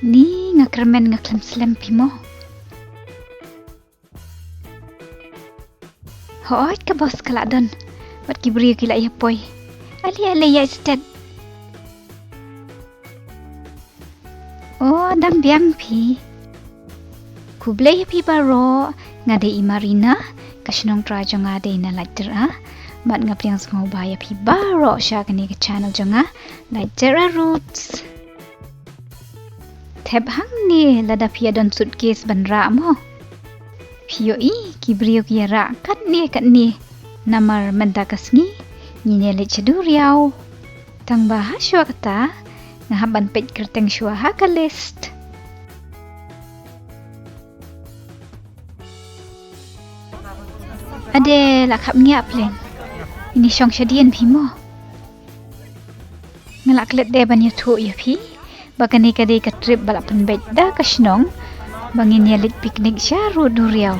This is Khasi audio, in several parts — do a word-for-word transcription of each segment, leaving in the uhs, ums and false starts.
Ni nga kyrmen nga khlem slem phi mo. Hooid ka boss ka la don. Bad ki briew ki la ïa poi. Ale ale ïa stet. O dang biang phi. Khublei ïa phi baroh, nga dei i Marina, ka shnong trai jong nga dei na Laitera. Bad nga pdiang sngewbha ïa phi baroh sha kane ka channel jong nga, Laitera Roots. Thep hangne lada phi ïa don suitcase ban rah mo. Phi ïohi ki briew ki ïa rah katne katne. Namar mynta ka sngi ngin ïa leit sha duriaw. Tang ba ha shuwa kata nga hap ban peit kyrteng shuwa ha ka list. Ade la khap ngiah pleng. Ini shong shadien phi mo. Nga la klet de ban ïathuh ïa phi ba kane ka dei ka trip ba la pynbeit da ka shnong ba ngin ïa leit picnic sha Rud Duriaw.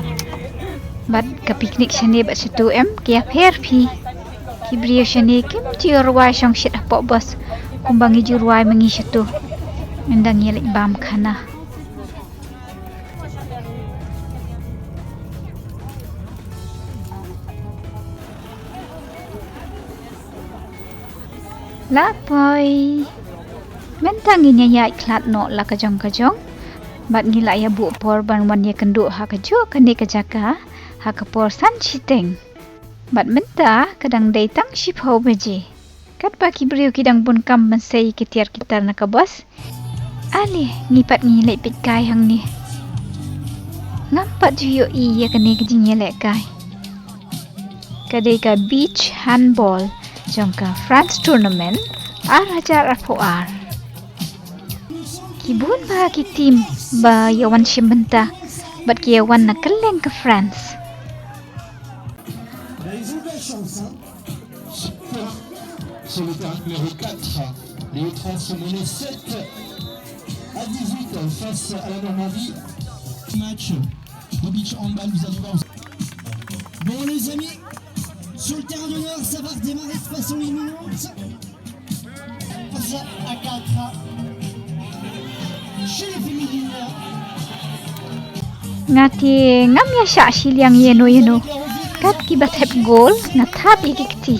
Bad ka picnic shane bad shatu em ki ïapher phi. Ki briew shane kim ju rwai shong shit hapoh bus kumba ngi ju rwai ma ngi shatu. Ngi dang ïa leit bam khana. La poi. Mynta ngin ïa ïaid khlad noh la ka jong ka jong. Bad ngi la ïa buh por ban wan ïa kynduh ha kajuh kane ka jaka ha ka por san shiteng. Bad mynta ka dang dei tang shiphew baje. Katba ki briew ki dang bun kam ban sei ki tiar ki tar na ka bus. Ale, ngi pat ngi leit peit kai hangne. Ngam pat ju ïohi ïa kane ka jingïalehkai. Ka dei ka beach handball jong ka France tournament ar hajar arphew ar. Ki bun bha ki team ba ïa wan shim bynta bad ki ïa wan na kylleng ka France. Sur le terrain numéro quatre, les Hauts-de-France ont mené sept à dix-huit face à la Normandie. Match de beach handball, vous allez voir. Bon, les amis, sur le terrain d'honneur, ça va redémarrer de façon imminente. Face à quatre. Chez les féminines. Nga te ngam ïa shah shiliang ïano ïano. Kat kiba thep gol nga thap ïa ki kti.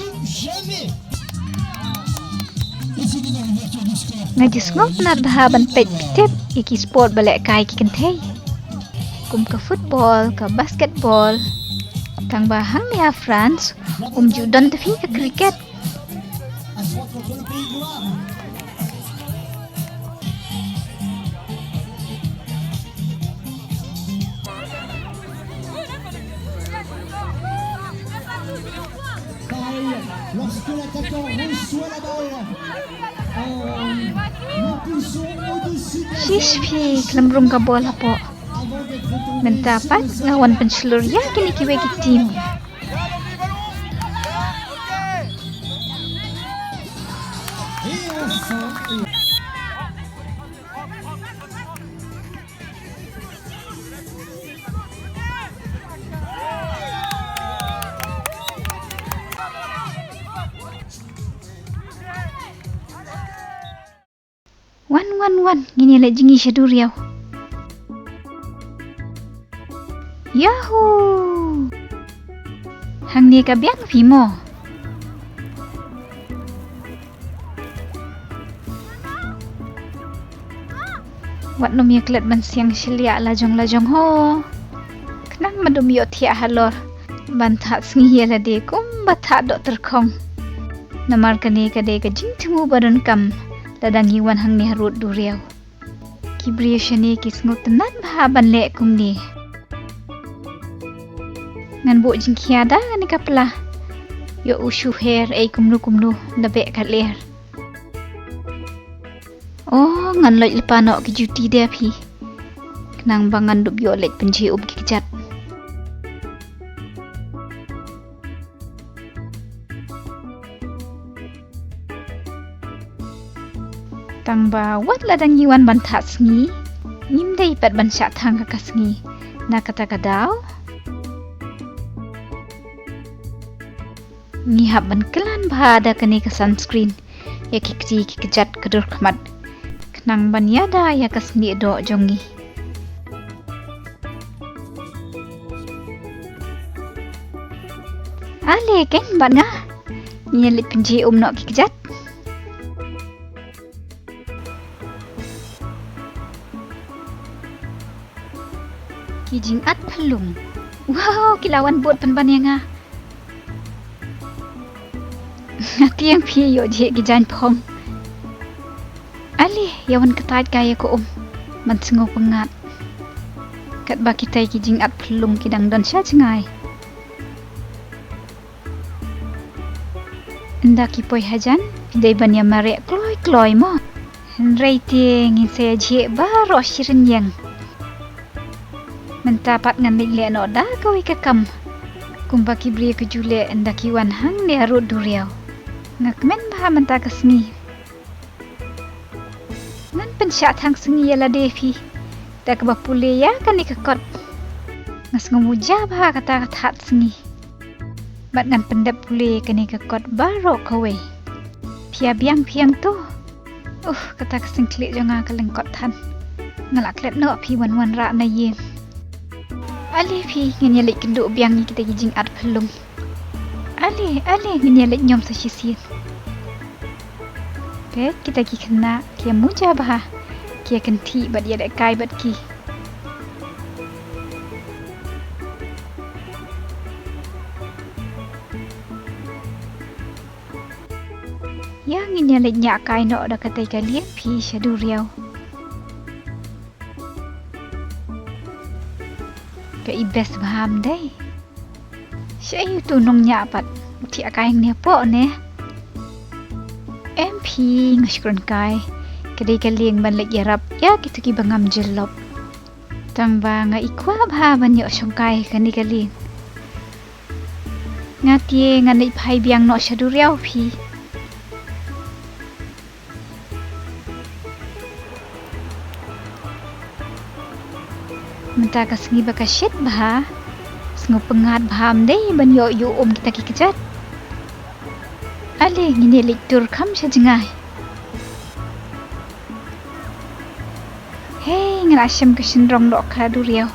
Nga ju sngewtynnat bha ban peit phi tip ïa ki sport ba lehkai ki kynthei. Kum ka football, ka basketball. Tang ba hangne ha France um ju don te phi ka cricket. Pareil, lorsque l'attaquant reçoit la balle, en impulsion au-dessus de la Shish zone, phi, khlem rung ka bol hapoh. Avant d'être retourné Mynta sur pat le nga wan pynshlur ïa kine kiwei ki team. Et enfin, et Wan, wan, wan, ngin ïa leit jngi sha duriaw. Yahoo! Hangne ka biang phi mo. Wat nym ïa klet ban siang shiliah lajong lajong ho. Khnang ban ym ïohthiah halor ban thad sngi ïa lade kumba thad doh tyrkhong. Namar kane ka dei ka jingthmu ba donkam lada ngi wan hangne ha rud duriaw. Ki briew shane ki sngewtynnat bha ban leh kumne. Ngan buh jingkhia da kane ka pla. Ïoh u shu her ei kumno kumno da beh ka lyer. Oh, ngan loit lypa noh ki juti de phi. Khnang ba ngan dup ïoh leit pynjhieh um ki kjat. Tang ba wat la dang ngi wan ban thad sngi, ngim dei pat ban shah thang ha ka sngi. Na kata ka daw ngi hap ban kyllan bha da kane ka sunscreen ïa ki kti ki kjat ka dur khmat. Nang ban ïada ïa ka snieh doh jong ngi. Ale keiñ bad nga. Ngin ïa leit pynjhieh um noh ki kjat. Ki jingat phyllung. Wow, ki la wan bud pynban ïa nga. Nga tieng phi ïoh jhieh ki jaiñ phong. Ale, ïa wan kata ka ïa ka um. Ban sngew pyngngad. Katba kitai ki jingat phyllung ki dang don sha jngai. Ynda ki poi hajan, phi dei ban ïa mareh kloi kloi mo. Hynrei te ngin sa ïa jhieh baroh shi rynïeng. Mynta pat ngan leit leh noh da kawei ka kam. Kumba ki briew ki ju leh ynda ki wan hangne harud duriaw. Nga kmen bha mynta ka sngi. Ngan pynshah thang sngi ïa lade phi. Da kaba pule ïa kane ka kot. Nga sngew muja bha kata ka thad sngi. Bad ngan pyndep pule ïa kane ka kot baroh kawei. Phi ïa biang phi hangto. Uh, kata ka sngewkhlieh jong nga ka lyngkot than. Nga la klet noh phi wan wanrah na ïing. Ale phi ngin ïa leit kynduh biang ïa kita ki jingat phyllung. Ale, ale ngin ïa leit ñiom sa shisien. Peit kita ki khynnah ki ïa muja bha. Ki ïa kynthih bad ïa lehkai bad ki. Ïa ngin ïa leit ñiah kai noh da katei ka lieng phi sha duriaw. Ka i best bha ym dei. Shaei utu nongñiah pat u thiah kai hangne hapoh ne. Em phi nga shu kren kai. Ka dei ka lieng ban leit ïarap ïa kito kiba ngam jyllop. Tang ba nga i kwah bha ban ïoh shong kai kane ka lieng. Nga te ngan leit phai biang noh sha duriaw phi. Mynta ka sngi ba ka shit bha. Sngew pyngngad bha ym dei ban ïoh ïuh um kita ki kjat. Ale ngin ïa leit tur kham sha jngai. Hei, nga la shem ka shynrong dohkha duriaw.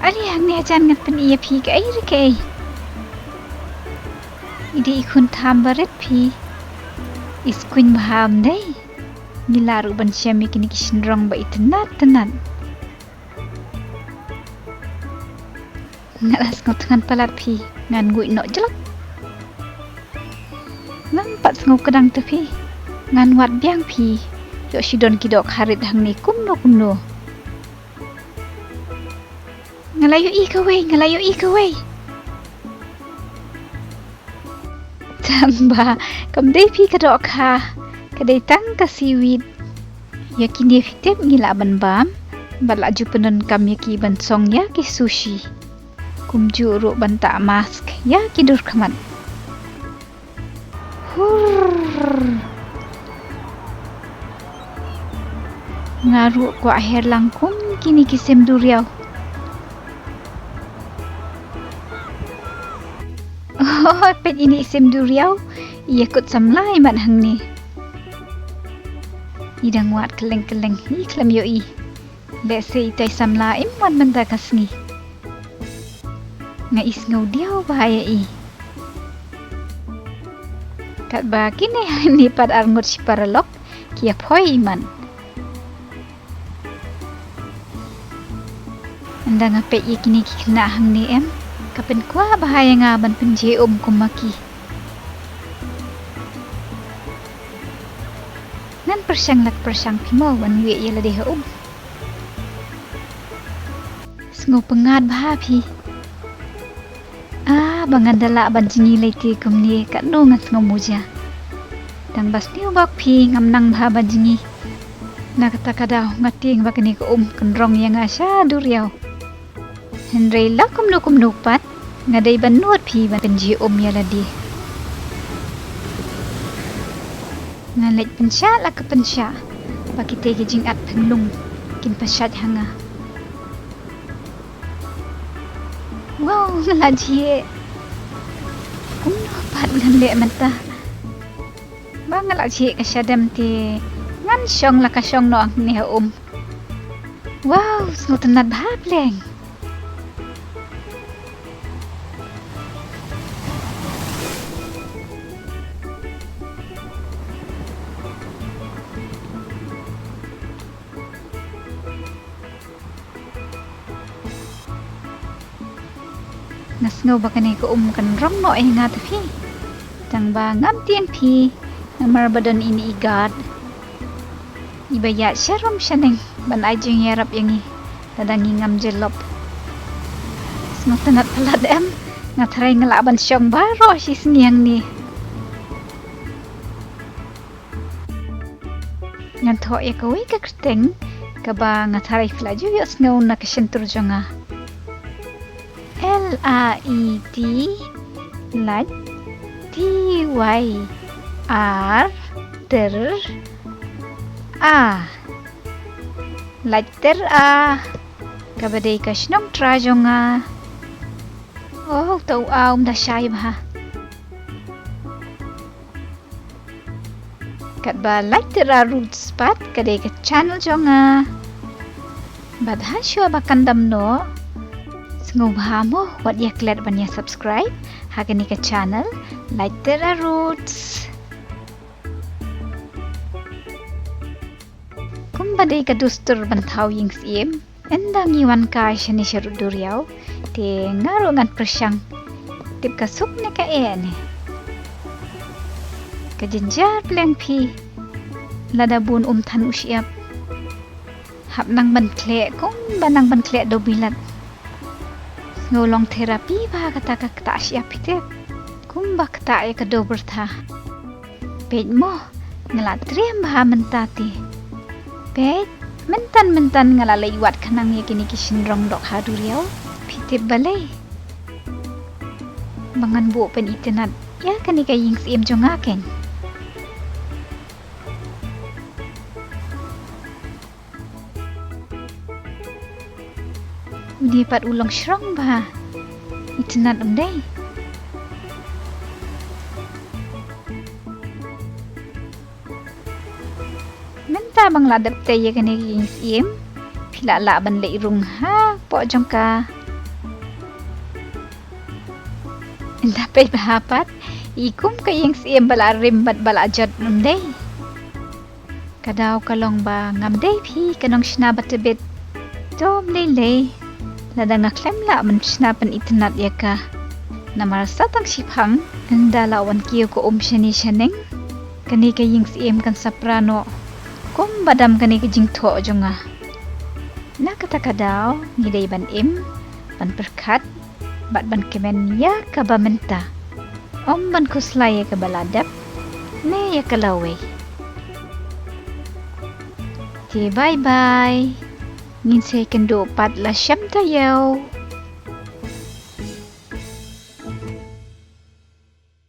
Ale hangne hajan ngan pyni ïa phi kaei re kaei. I dei i khun tham barit phi. I skuiñ bha ym dei. Ngi lah ruh ban shem ïa kine ki shynrong ba itynnat tynnat. Nga la sngewthngan palat phi, ngan nguid noh jlok. Ngam pat sngew kdang te phi, ngan wad biang phi. Ïoh shi don ki dohkha rit hangne kumno kumno. Nga la ïohi kawei, nga la ïohi kawei. Tang ba kam dei phi ka dohkha, ka dei tang ka seaweed. Ïa kine phi tip ngi lah ban bam bad lah ju pyndonkam ïa ki ban song ïa ki sushi. Kumjuh ruh ban tah mask ïa ki dur khmat. Hurr. Nga ruh kwah her lang kum kine ki sem duriaw. Oh, peit ine i sem duriaw. I ïakut samla imat hangne. I dang wad kylleng kylleng, i khlem ïohi. Lehse itai samla im wan mynta ka sngi. Nga i sngew diaw bha ïa i. Katba kine hangne pat arngut shi paralok ki ïa phoi imat. Ynda nga peit ïa kine ki khynnah hangne em, ka pynkwah bha ïa nga ban pynjhieh um kum ma ki. Ngan pyrshang la ka pyrshang phi mo ban wieh ïa lade ha um. Sngew pyngngad bha phi. Ah, ba ngan da lah ban jngi lei te kumne katno ngan sngew muja. Tang ba sniew bok phi ngam nang bha ban jngi. Na kata ka daw nga tieng ba kane ka um kan rong ïa nga sha duriaw. Hynrei la kumno kumno pat nga dei ban nud phi ban pynjhieh um ïa lade. Ngan leit pynshah la ka pynshah ba kitei ki jingat pynlung kin pynshah ha nga. Wow, nga la jhieh. Ngan leh mynta. Ba nga la jhieh ka shadem te ngan shong la ka shong noh hangne ha um. Wow, sngewtynnat bha pleng. Nga sngew ba kane ka um kan rong noh ïa nga te phi. Tang ba ngam tieng phi, namar ba don ine i guard iba ïaid sharum shaneng ban ai jingïarap ïa ngi lada ngi ngam jyllop. Sngewtynnat palat em, nga tharai nga lah ban shong baroh shi sngi hangne. Ngan thoh ïa kawei ka kyrteng kaba nga tharai phi la ju ïohsngew na ka shyntur jong nga. L A I T, lait, T Y R, ter, a. Lait ter a, kaba dei ka shnong trai jong nga. Oh, to a um da shai bha. Katba Lait Ter A Roots pat ka dei ka channel jong nga. Bad ha shuwa ba kan dam noh, sngewbha mo wat ïa klet ban ïa subscribe ha kane ka channel Lait Ter A Roots. Kumba dei ka dustur ban thaw ïing syiem, ynda ngi wan kai shane sha rud duriaw, te nga ruh ngan pyrshang tip ka suk ne ka eh ne. Ka jynjar pleng phi, lada bun um than u shyiap. Hap nang ban khleh kumba nang ban khleh da u bilat. Sngew long therapy bha kata ka ktah shyiap phi tip. Kumba ktah ïa ka dor byrtha. Peit mo, nga la triem bha mynta te. Peit, myntan myntan nga la leit wad khnang ïa kine ki shynrong dohkha duriaw. Phi tip balei? Ba ngan buh pynitynnat ïa kane ka ïing syiem jong nga keiñ. Une pat u long shrong bha. Itynnat um dei? Mynta ba nga la dep tei ïa kane ka ïing syiem, phi lah lah ban leit rung hapoh jong ka. Ynda peit bha pat, i kum ka ïing syiem ba la rim bad ba la jot um dei? Ka daw ka long ba ngam dei phi ka nongshna ba tbit. To ym lei lei, lada nga khlem lah ban shna pynitynnat ïa ka. Namar sa tang shiphang, ynda la wan kiew ka um shane shaneng, kane ka ïing syiem kan sa pra noh. Kumba dam kane ka jingthoh jong nga. Na kata ka daw, ngi dei ban im, ban pyrkhat, bad ban kmen ïa kaba mynta. Ym ban khuslai ïa kaba la dep, ne ïa ka lawei. Te bye bye. Ngin sa ïakynduh pat la shem taïew.